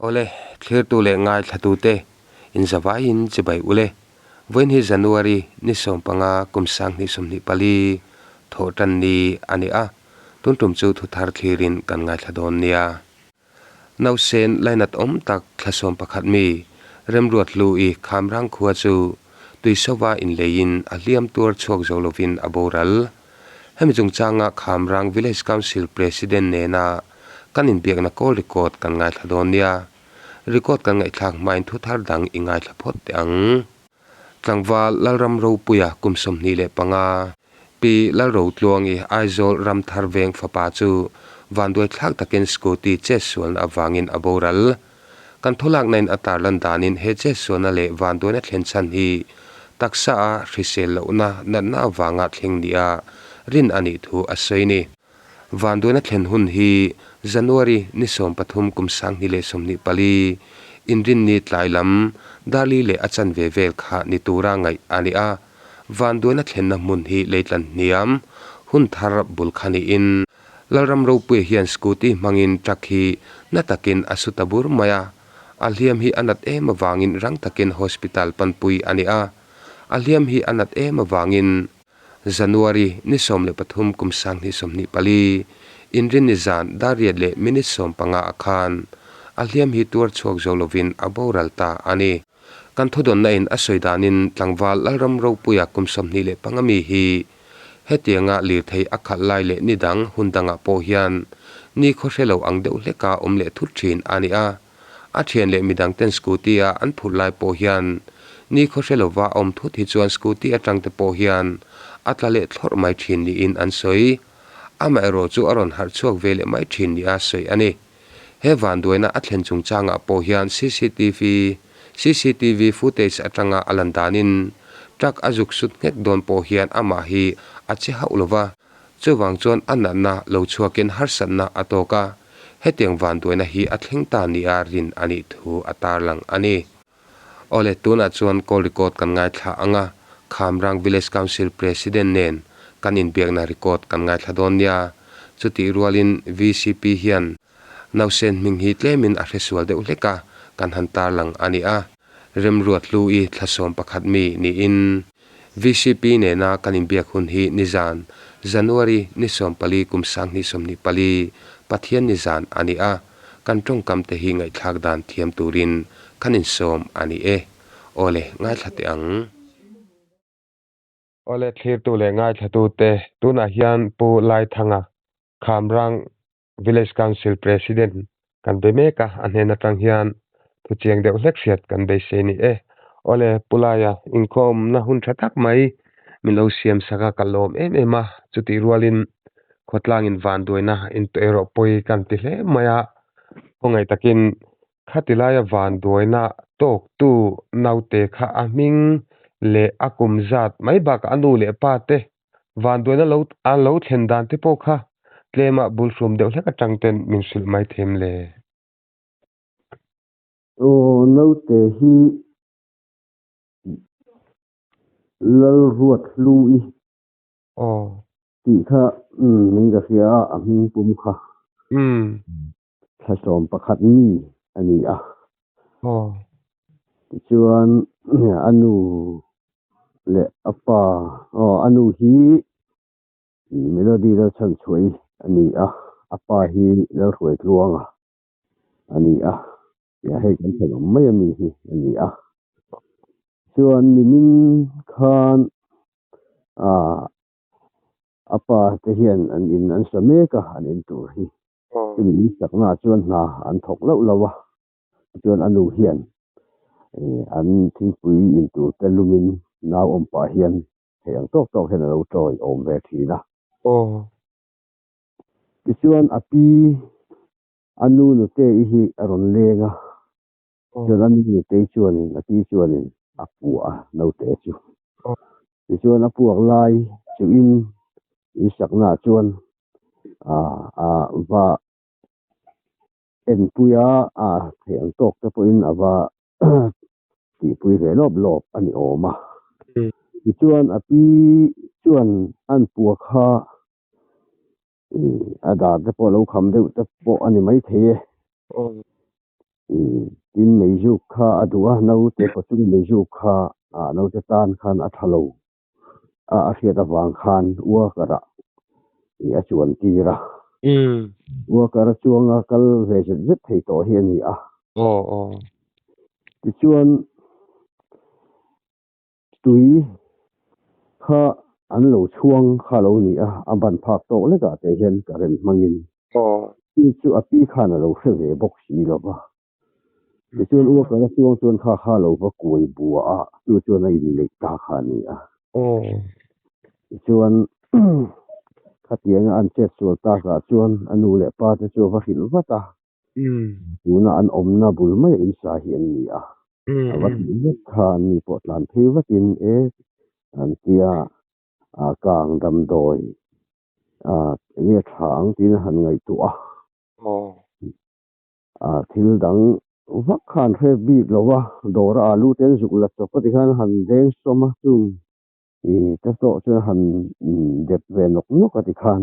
Awle, thlirtu leh ngaithlatute, inzavaiin chibai ule. Vawiin hi January ni sawmpanga kum sanghnih sawmhnih pali thawh tan ni a ni a, tun tum chu thuthar thlirin kan ngaithla dawn nia. Nausen lainat awm tak thla sawm pakhat mi Remruat Hlu-i Khamrang khua chu tuisova inleiin a hliam tuar chhuak zo lovin a boral. Hemi chungchanga Khamrang Village Council President nena kan inbiakna call record kan ngaithla dawn nia. Record kan ngaihthlak hmain thu thar dang i ngaithla phawt teh ang. Tlangval Lalram Ropuia kum 25, Pi Lalrotluangi Aizawl Ramthar Veng fapa chu vanduaithlak takin scooty chetsualna avangin a boral. Kan thulaknain a tarlan danin he chetsualna leh vanduaina thlen chhan hi taksa a hrisel lohna natna avanga thleng nia rin a nih thu a sawi ni. Vanduaina thlen hun hi January ni 13 kum 2024 Inrinni tlai lam Darli leh a chanve vel kha ni tura ngaih a ni a. Vanduaina thlenna hmun hi leitlan hniam hun thar bul kha niin Lalram Ropuia hian scooty hmangin truck hi na takin a su ta bur mai a. A hliam hi a nat em avangin rang takin hospital panpui a ni a. A hliam hi a nat em avangin January ni 13 kum 2024, Inrinni zan dar riat leh minute 15 ah khan a hliam hi tuar chhuak zo lovin a boral ta a ni. Kan thudawnna in a sawi danin tlangval Lalram Ropuia kum 25 mi hi hetianga lirthei a khalh lai leh ni dang hun dangah pawh hian ni khaw hre lo ang deuh hleka awm leh thut thin a ni a. A thian leh midang ten scooty a an phurh lai pawh hian ni khaw hre lova a awm thut hi chuan scooty atang te pawh hian a tla leh thlawrh mai thin niin an sawi. Amaherawh chu a rawn harh chhuak ve leh mai thin nia sawi a ni. He vanduaina a thlen chungchangah pawh hian cctv cctv footage atanga a lan danin truck a zuk sut nghek dawn pawh hian amah hi a che hauh lova, chuvang chuan a natna lo chhuakin harsatna a tawk a, hetiang vanduaina hi a thleng ta nia rin a nih thu a tarlang a ni. Awle, tunah chuan call record kan ngaithla ang a, Khamrang Village Council President nen kan inbiakna record kan ngaithla dawn nia. Chutih rualin VCP hian nausen hming hi tlemin a hresual deuh hlek a, kan han tarlang a ni a. Remruat Hlu-i thla 11 mi niin VCP nena kan inbiak hun hi nizan, January ni 14 kum 2024, Pathian nizan a ni a, kan tawngkam te hi ngaihthlak dan thiam turin kan insawm a ni e. Awle, ngaithla teh ang. Awle, thlirtu leh ngaithlatute, tunah hian Pu Laithanga, Khamrang Village Council President kan be mek a, a hnen atang hian thu chiang deuh hlek hriat kan beisei ni e. Awle, Pu Laia, inkhawmna hun tha tak mai min lo siam sak a, ka lawm em em a, chutih rualin khawtlangin vanduaina intuah erawh pawi kan ti hle mai a, khawngaih takin Khati laia vanduaina tawktu naute kha a hming leh a kum zat mai bakah a nu leh pa te vanduaina lo a lo thlen dan te pawh kha tlema bul hrum deuh hlek atang ten min hrilh mai them le. Aw naute hi Lalruathlui Aw. tih kha min ka hria a, a hming pum kha. Umm. Thla 11 mi a ni a. Aw. Tichuan a nu leh a pa, aw a nu hi Melody Lalchhanchhuaii a ni a, a pa hi Lalhruaitluanga a ni a, tia hei kan thenawm mai ami hi a ni a. Chuan nimin khan ah a pa te hian an in an sa mek a, an in tur hi. Chumi in sakna ah chuan hna an thawk loh lo a, chuan a nu hian an thingpui in tur te lumin nau awm pah hian thei ang tawk tawk hian a lo tawi awm ve thin a. Tichuan a pi a nu nute i hi a rawn leng a, chuan a nu nute i chuanin a pi chuanin a puah a naute chu. Tichuan a puak lai chuhin in sakna ah chuan a va enpui a, a theih ang tawk te pawhin a va tihpui ve lawp lawp a ni awm a. Tichuan a pi chuan an puak kha a dar te pawh a lo kham deuh te pawh a ni maithei e. Tin, meizuk kha a duh a, naute pawchung meizuk kha naute tan khan a tha lo a, a hriat avang khan worker ah a chuan tir a. Worker a chuanga kal ve zet zet thei tawh hi a ni a. Tichuan Tui kha an lo chhuang kha lo ni a, a ban phak tawk lekah te hian current hmangin chu chu a pi khan a lo hre ve bawk si lo va. Tichuan worker a chuang chuan kha kha lo va kuai bua a, chu chuan a inneih ta kha a ni a. Tichuan khatianga an chet sual takah chuan a nu leh pa te chu a va hrilh vat a, Tuna an awmna bul mai a insa hi an ni a, a va tih vek kha an ni pawh tlan phei vatin e an tia a kang damdawi a enge tha ang tiin a han ngaihtuah a, a thil dang vak kha an hre bik lo va, dawr a alu te an zuk la chawp a tikhan a han deng sawm a chung I te tawh chuan han dep ve nawk nawk a tikhan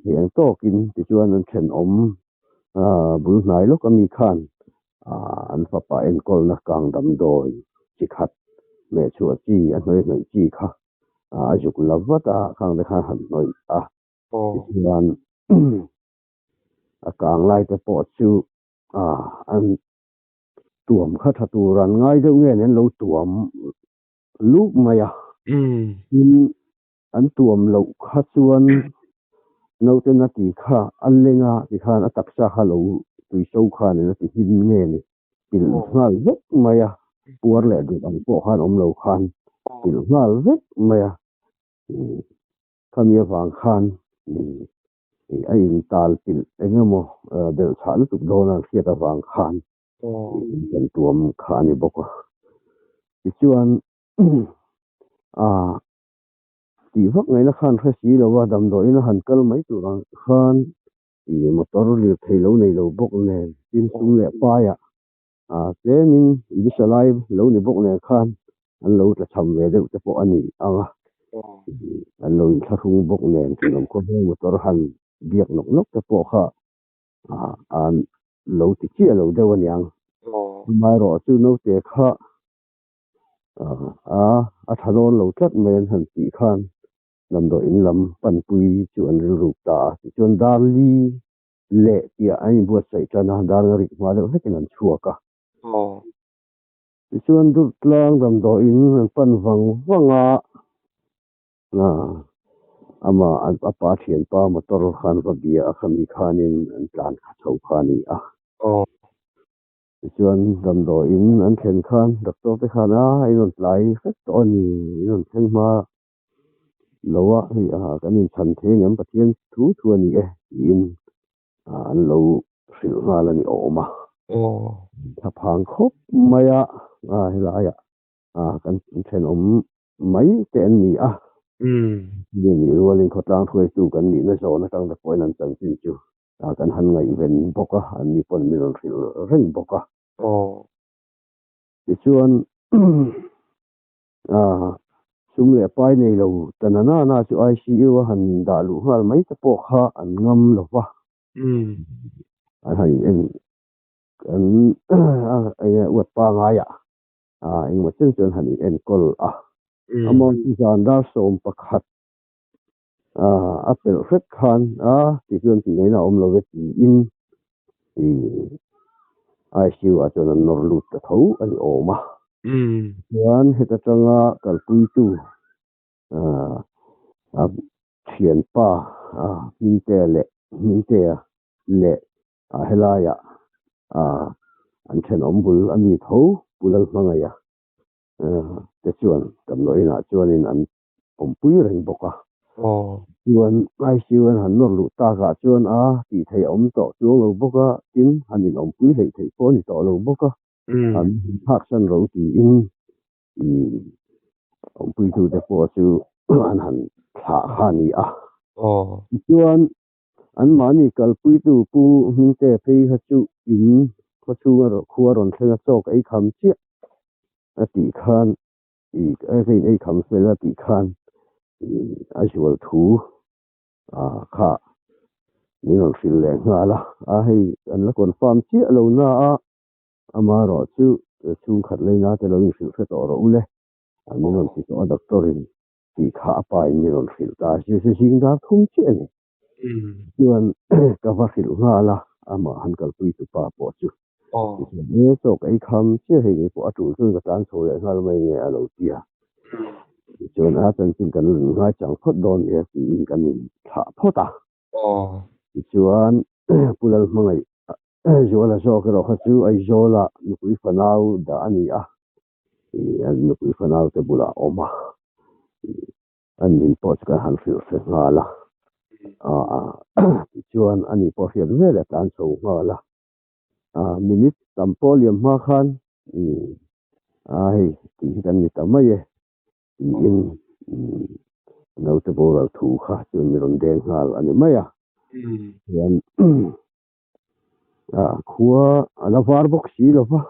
i eng tawkin tichuan an thenawm bul hnai lawk ami khan an fapa enkawlna kang damdawi chi khat hmeh chhuah chi a hnawih hnawih chi kha a zuk la vat a, khang te khan han hnawih a tichuan a kang lai te pawh chu an tuam kha tha tur an ngai deuh nge an lo tuam luk mai a. Tin, an tuam loh kha chuan naute na ti kha a leng a tikhan a taksa kha lo tuiso khanin a ti him nge ni pilh nghal vek mai a, puar leh duh ang pawh khan awm lo khan pilh nghal vek mai a. Khami avang khan a intal pilh eng emaw belhchhah lutuk dawn a hriat avang khan kan tuam kha a ni bawk a. Tichuan aa tih vak ngaihna khan hre si lo a, damdawiin a han kal mai tur ang khan ih motor lirthei lo nei lo bawk nen, tin sum leh paiah aa tlemin insa lai lo ni bawk nen khan an lo tla cham ve deuh te pawh a ni ang a, an lo inthlahrung bawk nen thenawm khawvel motor han biak nawk nawk te pawh kha an lo ti chiah lo deuh a niang. Amaherawh chu naute kha a a tha dawn lo tlat mai an han tih khan damdawi in lam panpui chu an rilruk ta a. Tichuan Darli leh tih an inbuatsaih tan a, dar nga rik hma deuh hlekin an chhuak a. Tichuan Durtlang damdawi in an pan vang vang a. Amah a pa thianpa motor khan va bia a khami khanin an tlan kha chho kha a ni a. Tichuan damdawiin an thlen khan doctor te khan a in rawn tlai hrep tawh a ni, in rawn thleng hma lo a hei kan inchhan thei aniang Pathian thu thu a ni e tiin an lo hrilh nghal a ni awm a. Thlaphang khawp mai a helaiah kan thenawm mai te an ni a. Ni nih rualin khawtlang hruaitu kan nihna zawn atang te pawhin an chanchin chu kan han ngaihven bawk a, an ni pawn min rawn hrilh reng bawk a. Tichuan sum leh pai nei lo ta na na na chu ICU a han dah luh nghal mai te pawh kha an ngam lo va. An han en an enge uat pangaiah engmaw chen chuan han inenkawl a. Amah chu zan dar 11 a pelh hrek khan a ti chuan tih ngaihna a awm lo e tiin ICU ah chuan an nawr lut ta tho a ni awm a. Chuan heta tanga kalpuitu a thianpa Hmingtea leh Hmingtea leh helaiah an thenawm bul a mi tho Pu Lalhmangaih a te chuan damdawi inah chuanin an awmpui reng bawk a. Chuan ICU an han nawr luh takah chuan a tih theih a awm tawh chuang lo bawk a, tin han inawmpui hleih theih pawh a ni tawh lo bawk a, an thlaksan ro tiin awmpuitute pawh chu an han thlah kha a ni a. Tichuan Anmahni kalpuitu Pu Hmingte phei kha chu in khawchhunga khua rawn thleng a chawk ei kham chiah a tih khan i ka in ei kham fel a tih khan i a zual thu kha Min rawn hrilh leh nghal a, a hei an la confirm chiah lo na a, amaherawh chu chhungkhat leina te lo inhrilh hre tawh rawh u le, min rawn ti tawh a doctor in tih kha a pa in min rawn hrilh ta a, chu chu zing dar thum chiah a ni. Chuan ka va hrilh nghal a, amah han kalpui tu pa pawh chu tichuan e chaw ka ei kham chiah hei ngei pawh a tul chuan ka tlan chho leh nghal mai nge a lo ti a. Tichuan a chanchin kan rawn ngai chang phawt dawn nia tiin kan in thlah phawt a. Tichuan Pu Lalhmangaih Zuala zawk erawh kha chu Aizawla nupui fanau dah a ni a, nupui fanau te bulah a awm a. An nin pawh chu kan han hrilh hre nghal a, tichuan ani pawh hriat vel a tlan chho nghal a, minute tam pawh liam hma khan a hei tih hi kan ni ta mai e tiin naute boral thu kha chuan mi rawn deng nghal a ni mai a, chuan khua a la var bawk si lo va.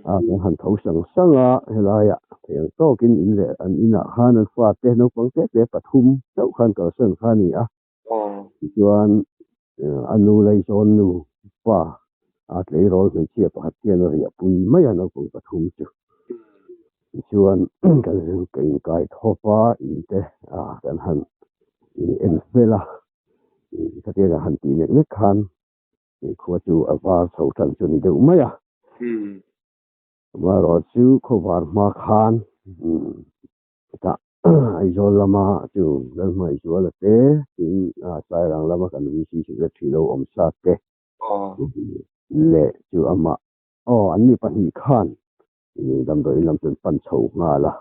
A kan han tho sang sang a, helaiah thei ang tawkin in leh an inah khan an fate naupang te te pathum chauh khan kalsan kha a ni a. Tichuan a nu Laizawn nu pa a tleirawl hmeichhia pakhat hian a riahpui mai a naupang pathum chu. Tichuan kan ka inkai thawp a, in te kan han en vel a, khatia kan han tih nek nek khan Tih khua chu a var chho tan chu a ni deuh mai a. Amaherawh chu khawvar hma khan hetah Aizawl lama chu Lalhmaizuala te tin Sairang lama kan VC Secretary lo awm sa te leh chu amah aw an ni pahnih khan damdawiin lam chu an pan chho nghal a.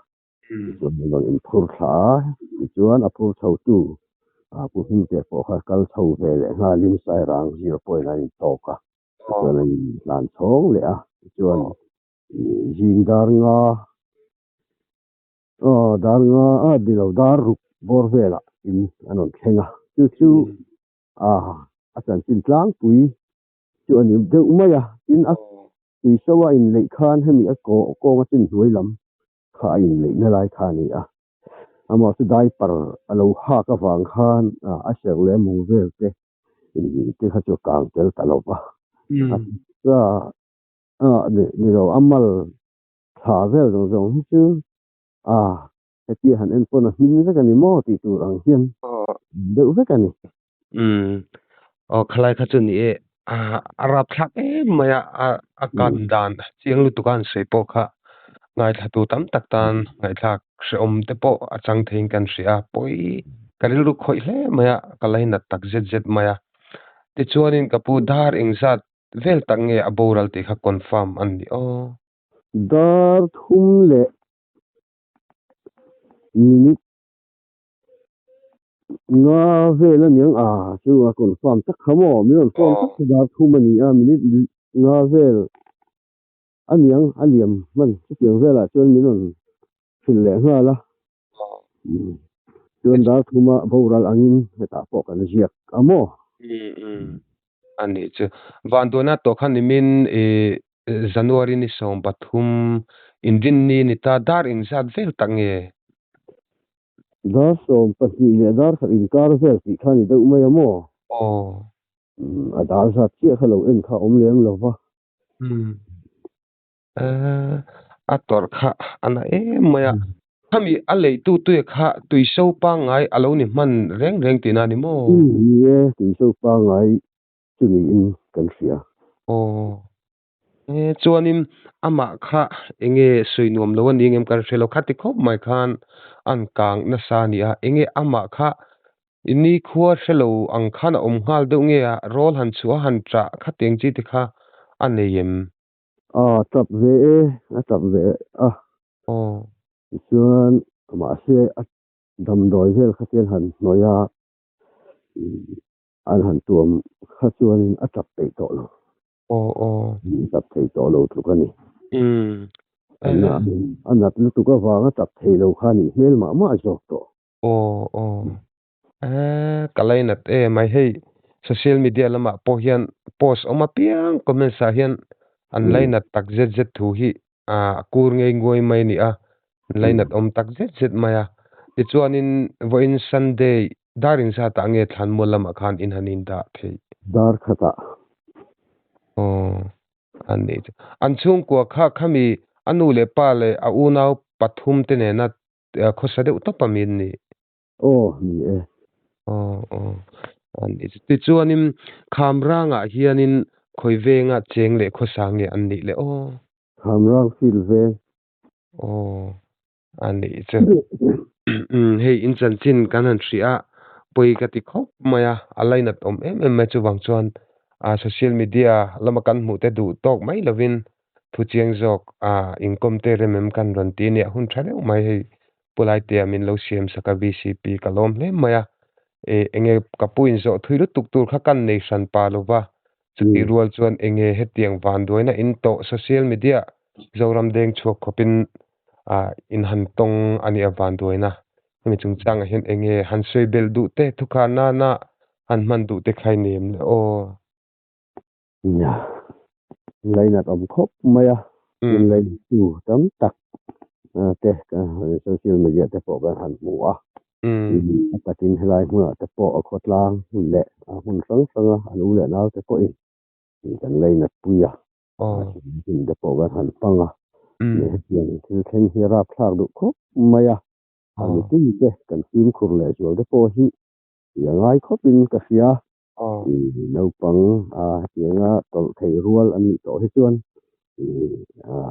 Tichuan an rawn inphur thla a, tichuan a phur chhotu Pu Hmingte pawh kha kal chho ve leh nghalin Sairang zir pawhin an intawk a, tichuan an inhlan chhawng leh a, tichuan zing dar nga aw dar nga a ni lo dar ruk bawr velah in an rawn thleng a, chu chu a chanchin tlangpui chu a ni deuh mai a, tin a tuiso a inleih khan hemi a kawnga chin hnuai lam kha a inleihna lai kha a ni a, amah chu diaper a lo hak avang khan a serh leh a mung vel te te kha chu a kang tel ta lo va, a ni lo a mal thla vel zawng zawng hi chu a hetia han en pawn a hmin vek a ni maw tih tur ang hian deuh vek a ni. Umm aw khalai kha chu ni e a rapthlak em mai a a kan dan chiang lutuk a an sawi pawh kha ngaithlatu tam tak tan ngaihthlak hrehawm te pawh a chang theiin kan hria a pawi ka rilru khawih hle mai a ka lainat tak zet zet mai a tichuanin ka pu dar engzat vel tak nge a boral tih kha confirm a ni aw. Dar thum leh minute Nga vel a niang a chu a confirm tak kha maw min rawn phone tak kha dar thum a ni a minute nga vel a niang a liam hman chutiang velah chuan min rawn hrilh leh nghal a chuan dar thuma boral angin hetah pawh kan ziak a maw. A nih chu vanduaina tawh kha nimin ih January ni 13 inrinni ni ta dar inzat vel tak nge? Dar 12 leh dar khat inkar vel tih kha ni deuh mai a maw? Aw. A dar zat chiah kha lo en kha awm lem lo va. Umm. A tawrh kha a na em mai a. Khami a leitu tui kha tuiso pangngai a lo ni hman reng reng tihna a ni maw? Umm ni e, tuiso pangngai chu niin kan hria. Aw. E chuanin amah kha enge sawi nuam lo a ni engem kan hre lo khati khawp mai khan an kang nasa a ni a, enge amah kha nikhua hre lo ang khan a awm nghal deuh nge a rawl han chhuah a han ṭah khatiang chi te kha a nei em? A tap ve e, a tap ve a. Aw. Tichuan mahse a damdawi vel kha chuan han hnawih a, an han tuam kha chuanin a tap peih tawh lo. Aw aw. Tap thei tawh lo tluk a ni. Umm. A nat lutuk avanga tap thei lo kha nih hmel mah mah zawk tawh. Aw aw. Eeh ka lainat em ai hei social media lamah pawh hian post awm apiang comments ah hian an lainat tak zet zet thu hi a kur ngei nguai mai a ni a, an lainat awm tak zet zet mai a. Tichuanin vawiin Sunday Dar inzatah nge thlanmual lamah khan in han indah theih? Dar khatah. Aw, an nih chu. An chhungkua kha khami a nu leh pa leh a unau pathum te nena khawsa deuh tawp a mi an nih? Aw, ni e. Aw, aw, an nih chu. Tichuanin Khamrangah hianin khawi venga cheng leh khawsa nge an nih le aw? Khamrang field veng. Aw, a nih chu. Hei in chanchin kan han hria a, pawi ka ti khawp mai a, a lainat awm em em mai chuvang chuan a social media lama kan hmuh te duh tawk mai lovin thu chiang zawk a inkawm te rem em kan rawn ti a nia, hun tha deuh mai hei Pu Laitea min lo siam sak a VCP ka lawm hle mai a, e enge ka pu inzawh thui lutuk tur kha kan nei hran pa lova, chutih rual chuan enge hetiang vanduaina in tawh social media Zoram deng chhuak khawpin in han tawng a nih a vanduaina hemi chungchangah hian enge han sawi belh duh te thukha nana han hman duh te kha i nei em le aw. Nia, lainat awm khawp mai a, min lainattu tam tak te social media te pawh kan han hmu a, a takin helai hmunah te pawh a khawtlang hmun leh a hmun hrang hranga an u leh nau te pawhin kan lainatpui a, hun te pawh kan han hmang a, hetiang thil thleng hi a rapthlak duh khawp mai a, a mitin te kan fimkhur leh zual te pawh hi a ngai khawpin ka hria. Naupang hetianga tawlh theih rual an nih tawh hi chuan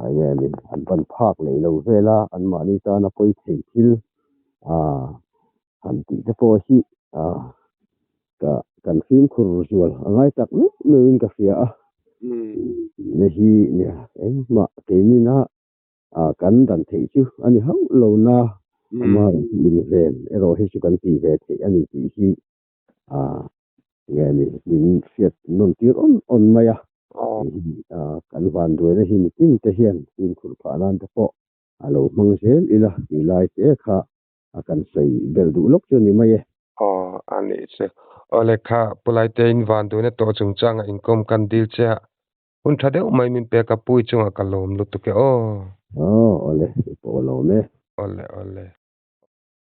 enge ni an ban phak leh lo vel a, anmahni tana pawi thei thil han tih te pawh hi kan fimkhur zual a ngai tak meuh meuhin ka hria a. Tihna hi nia engmah keinina kan dan theih chu a ni hauh lo na, amaherawhchu inven erawh hi chu kan tih ve theih a ni tih hi Nge ni min hriat nawn tir awn awn mai a, kan vanduaina hi mitin te hian fimkhur phah nan te pawh a lo hmang zel ila tih lai te kha a kan sawi belh duh lawk chu a ni mai e. Aw a nih chu. Aw lehkha Pulaite in vanduaina tawh chungchanga inkawm kan dil che a, hun tha deuh mai min pek a, Pui chungah ka lawm lutuk e aw. Aw awle, i pawh lawm e. Awle awle.